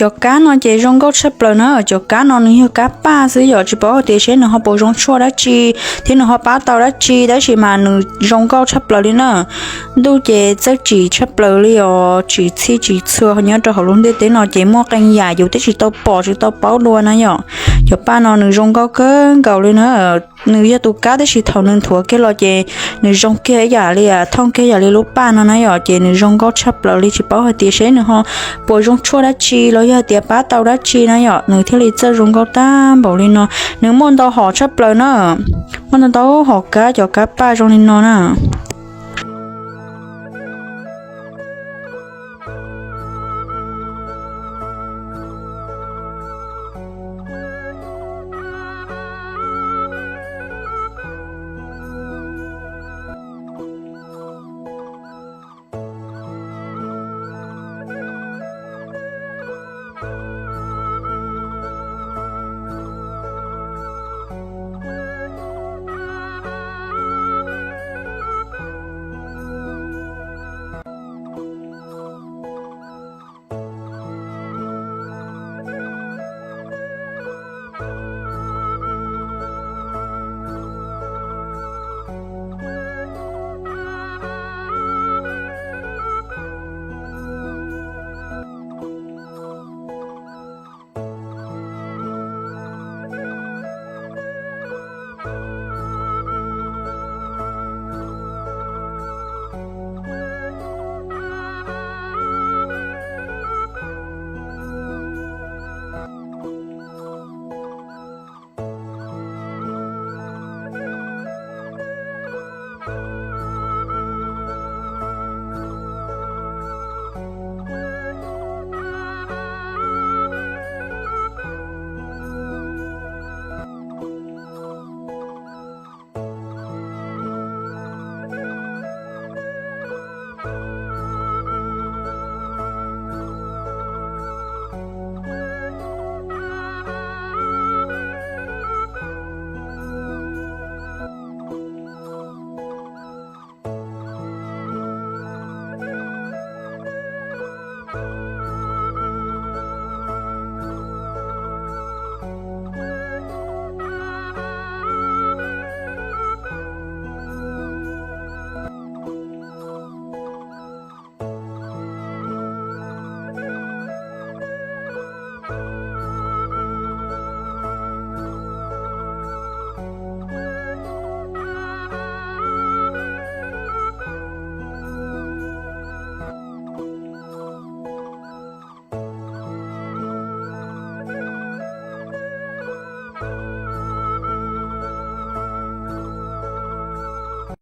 Cov kab no ces zoo nkauj tshaj plaws na. Cov kab no nws yog kab paj xwb yom, tsis paub hais tias seb nws ho puas zoo tshuaj dab tsi thiab nws ho pab tau dab tsi, tab sis mas nws zoo nkauj tshaj plaws li na. Ntuj ces txawj tsim tshaj plaws li os, tsim txhij tsim txhua nyob rau hauv lub ntiaj teb no ces muaj qee yam yus twb tsis tau pom tsis tau paub dua na yom. Cov paj no nws zoo nkauj kawg nkaus li na. Nws yog tus kab tab sis thaum nws nthuav kiag los ces nws zoo kiag ib yam li, thooj kiag yam li lub paj no na yom, ces nws zoo nkauj tshaj plaws li. Tsis paub hais tias seb nws ho puas zoo tshuaj dab tsi los yog hais tias pab tau dab tsi na yom, nws thiaj li txawj zoo nkauj tag npaum li no. Nws muaj ntau hom tshaj plaws na, muaj ntau ntau hom kab, cov kab paj zoo li no na.